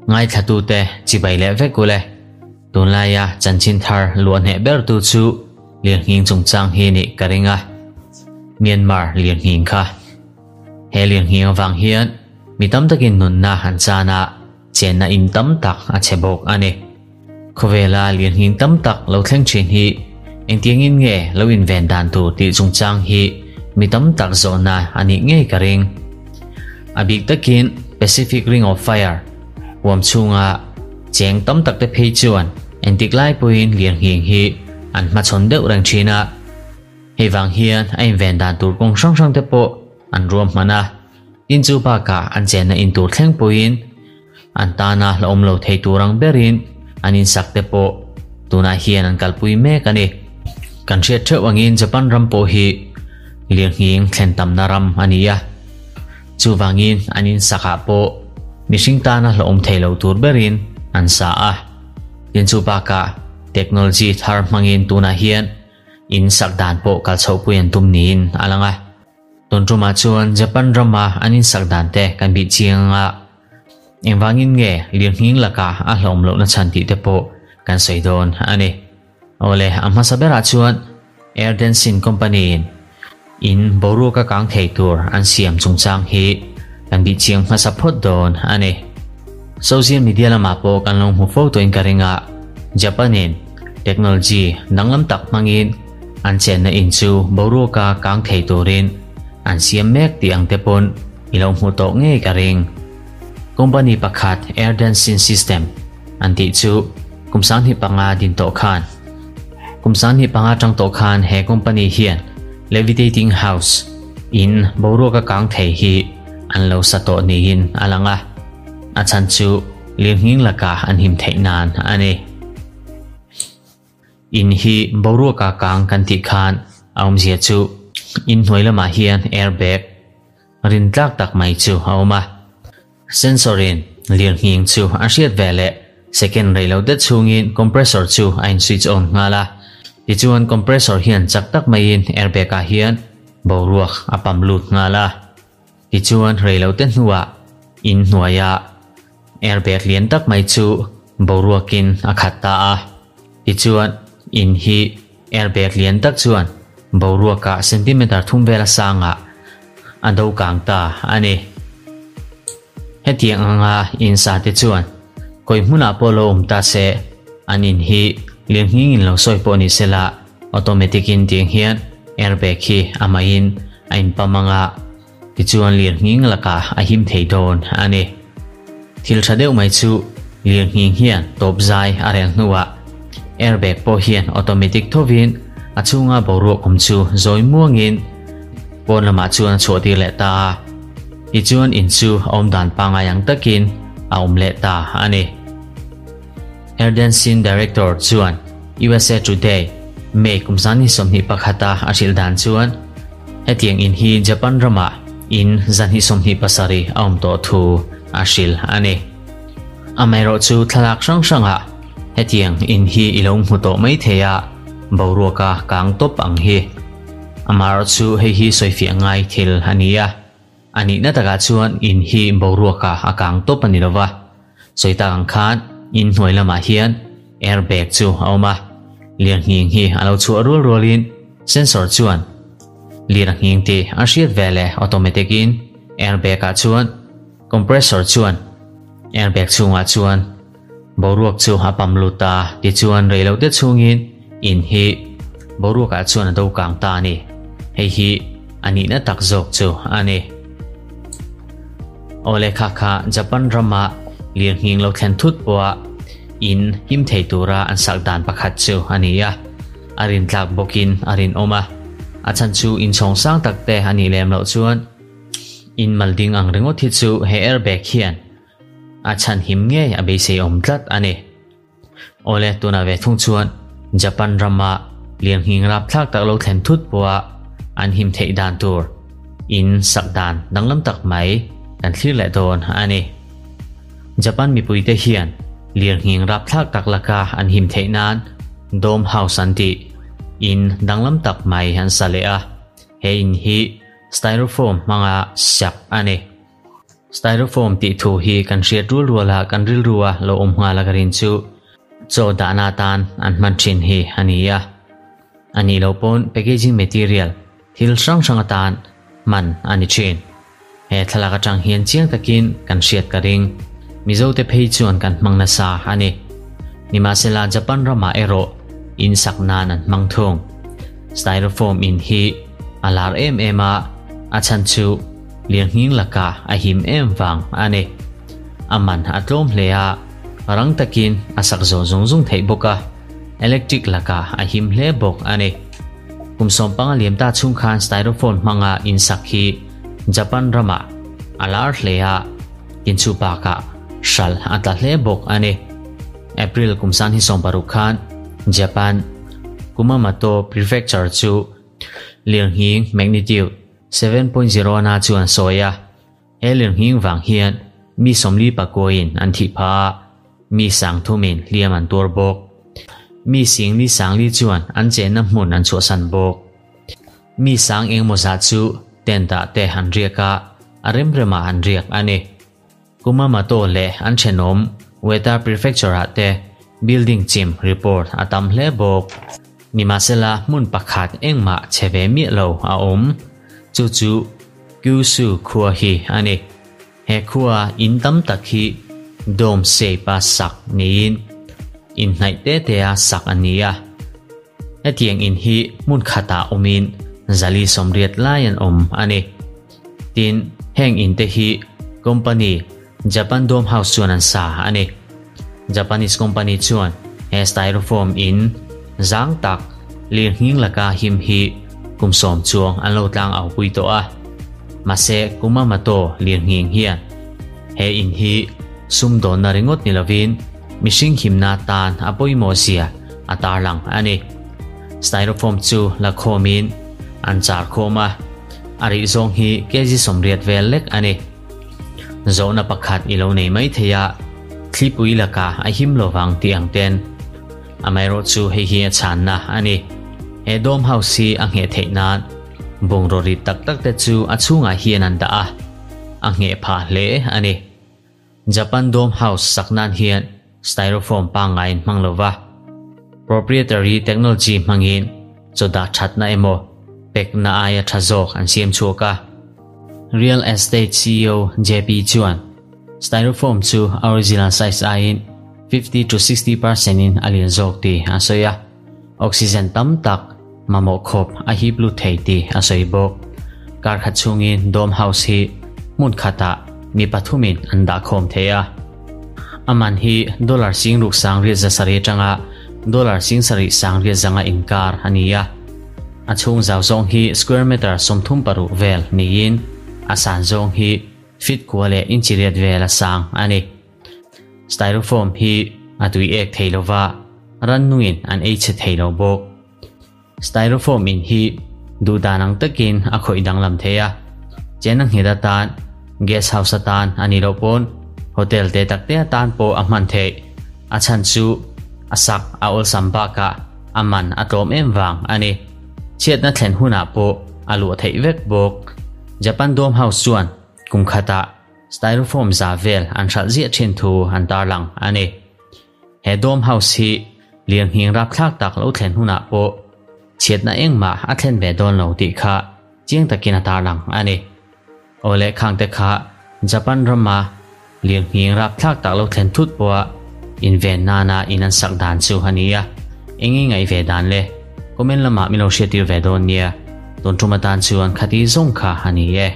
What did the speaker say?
Ngaithlatute chibai leh vek ule. Tunlaia chanchin thar luah hneh bertu chu lirnghing chungchang hi nih ka ring a, Myanmar lirnghing kha. He lirnghing avang hian mi tam takin nunna an chan a, chenna in tam tak a chhe bawk a ni. Khawvela lirnghing tam tak lo thleng thin hi engtiangin nge lo inven dan tur tih chungchang hi mi tam tak zawhna a nih ngei ka ring. A bik takin Pacific Ring of Fire huam chhunga cheng tam tak te phei chuan entik lai pawhin lirnghing hi an hmachhawn deuh reng thin a. Hei vang hian a inven dan tur kawng hrang hrang te pawh an ruam hman a, tin chu bakah an chenna in tur thleng pawhin an tana hlauhawm lo thei tur ang berin an insak te pawh tunah hian an kalpui mek a ni. Kan hriat theuh angin Japan ram pawh hi lirnghing thlen tamna ram a ni a, chuvangin an insakah pawh mihring tana hlauhawm thei lo tur berin an sa a. Tin chu bakah technology thar hmangin tunah hian in sak dan pawh kal chhohpui an tum niin a lang a. Tun tumah chuan Japan rama an insak dan te kan bih chiang anga engvangin nge lirnghing lakah a hlawm lohna chhan tih te pawh kan sawi dawn a ni. Awle, a hmasa berah chuan Air Dancing Company in in boruaka kang thei tur an siam chungchang hi kan bih chiang hmasa phawt dawn a ni. Social media lamah pawh kan lo hmu fo tawhin ka ring a, Japan in technology danglam tak hmangin An chenna in chu boruaka kang thei turin an siam mek tih ang te pawn i lo hmuh tawh ngei ka ring. Company pakhat Air Dancing System an tih chu kum 2005 din tawh khan kum 2005 atang tawh khan he company hian levitating house in boruaka kang thei hi an lo sa tawh niin a lang a, a chhan chu lirnghing lakah an him theih nan a ni. In hi boruaka kang kan tih khan a awmzia chu in hnuai lamah hian air bag rin tlak tak mai chu a awm a. Sensor in lirnghing chu a hriat ve leh second rei lo det chhungin compressor chu a in switch on nghal a. Tichuan compressor hian chak tak maiin air bag ah hian boruak a pump lut nghal a. Tichuan rei lo te hnuah in hnuaia air bag lian tak mai chu boruakin a khat ta a. Tichuan in hi air bag lian tak chuan boruakah centimeter thum vela sangah a do kang ta a ni. Hetiang anga in sa te chuan kawi hmunah pawh lo awm ta se an in hi lirnghing in lo sawi pawh ni sela Automatic in tiang hian airbag hi a maiin a inpam anga tichuan lirnghing lakah a him thei dawn a ni. Thil tha deuh mai chu lirnghing hian tawp zai a rel hnuah airbag pawh hian automatic thovin a chhunga boruak awm chu zawi muangin pawn lamah chuan a chhuah tir leh ta a, tichuan in chu a awm dan pangngai ang takin a awm leh ta a ni. Erdensin Director chuan usa Today, May kum 2021 a a hrilh dan chuan hetiang in hi Japan ramah in 227 a awm tawh thu a hrilh a ni. Amaherawhchu thlalak hrang hrangah hetiang in hi i lo hmu tawh mai thei a, boruaka kang tawp ang hi. Amaherawhchu hei hi sawifiah ngai thil a ni a, a nihna takah chuan in hi boruaka a kang tawp a ni lova. Sawi tak ang khan in hnuai lamah hian air bag chu a awm a, lirnghing hi a lo chhuah rual rualin sensor chuan lir a nghing tih a hriat ve leh automatic in air bag ah chuan compressor chuan air bag chhungah chuan boruak chu a pump lut ta tichuan reilote chhungin in hi boruak ah chuan a do kang ta a ni. Hei hi a nihna tak zawk chu a ni. Awle kha kha Japan rama lirnghing lo thlen thut pawha in him thei tura an sak dan pakhat chu a ni a, a rintlak bawkin a rinawm a, a chhan chu inchhawng sang tak te a nih lem loh chuan in mal ding ang ringawt hi chu he airbag hian a chhan him ngei a beisei awm tlat a ni. Awle, tunah ve thung chuan Japan rama lirnghing rapthlak tak lo thlen thut pawha an him theih dan tur in sak dan danglam tak mai kan thlir leh dawn a ni. Japan mipuite hian lirnghing rapthlak tak laka an him theih nan Dome House an tih in danglam tak mai an sa leh a, he in hi. Styrofoam hmanga sak a ni. Styrofoam tih thu hi kan hriat rual ruala kan rilrua lo awm nghal a ka rin chu chaw dahna atan an hman thin hi a ni a. A nih loh pawn packaging material thil hrang hrang atan hman a ni thin. He thlalak atang hian chiang takin kan hriat ka ring. Mizote phei chuan kan hmang nasa a ni. Nimahsela Japan ramah erawh in sak nan an hmang thung. Styrofoam in hi a lar em em a, a chhan chu lirnghing lakah a him em vang a ni. A man a tlawm hle a, rang takin a sak zawh zung zung theih bawk a, electric lakah a him hle bawk a ni. Kum sawmpanga liam ta chhung khan styrofoam hmanga in sak hi Japan ramah a lar hle a, inchhu bakah hral a tla hle bawk a ni. April kum san hi 16 khan Japan Kumamoto Prefecture chu lirnghing magnitude 7.0 na chuan sawi a, he lirnghing vang hian mi 49 in an thih phah a, mi 30 in hliam an tuar bawk. Mi 440 chuan an chenna hmun an chhuahsan bawk. Mi sang engemaw zah chu tent ah te an riak a, a rem remah an riak a ni. Kumamoto leh an thenawm Ueta Prefecture ah te building chim report a tam hle bawk. Nimahsela hmun pakhat engmah chhe ve miah lo a awm. Chu chu Kyushu khua hi a ni. He khua in tam tak hi dome shape a sak niin inhnaih te te a sak a ni a. Hetiang in hi hmun khatah awmin 480 lai an awm a ni. Tin, heng in te hi company Japan Dome House chuan an sa a ni. Japanese company chuan he styrofoam in zang tak lirnghing laka him hi kum 10 chuang an lo tlang au pui tawh a. Mahse Kumamoto lirnghing hian he in hi sumdawnna ringawt ni lovin mihring himna tan a pawimawh zia a tarlang a ni. Styrofoam chu la khawmin an char khawm a, a rih zawng hi kg 80 vel lek a ni. Zawhna pakhat i lo nei mai thei a, thlipui lakah a him lovang tih ang ten. Amaherawh chu hei hi a chhanna a ni. He dome house hi a ngheh theih nan bungraw rit tak tak te chu a chhungah hian an dah a, a ngheh phah hle a ni. Japan dome house sak nan hian styrofoam pangngai in hmang lova, proprietary technology hmangin chaw dah thatna emaw pekna aia tha zawk an siam chhuak a. Real estate CEO JP chuan styrofoam chu original size aiin 50 to 60% in a lian zawk tih a sawi a, oxygen tam tak mamawh khawp a hip lut thei tih a sawi bawk. Kar khat chhungin dome house hi hmun khatah mi pathumin an dah khawm thei a. A man hi dollar 6807 atanga dollar 7800 inkar a ni a. A chhung zau zawng hi square meter 36 vel niin a san zawng hi feet kua leh inch riat vel a sang a ni. Styrofoam hi a tui ek thei lova, rannungin an ei chhe thei lo bawk. Styrofoam in hi duhdan ang takin a khawih danglam thei a, chen a nghet atan, guest house atan a nih loh pawn hotel te tak te atan pawh a hman theih. A chhan chu a sak a awlsam bakah a man a tlawm em vang a ni. Chhiatna thlen hunah pawh a luah theih vek bawk. Japan Dome House chuan kum khatah styrofoam za vel an hralh ziah thin thu an tarlang a ni. He dome house hi lirnghing rapthlak tak lo thlen hunah pawh chhiatna engmah a thlen ve dawn lo tih kha chiang takin a tarlang a ni. Awle khangte kha Japan rama lirnghing rapthlak tak lo thlen thut pawha inven nana in an sak dan chu a ni a. Eng i ngaih ve dan le? Comment lamah min lo hriattir ve dawn nia. Tun tum atan chuan khati zawng kha a ni e.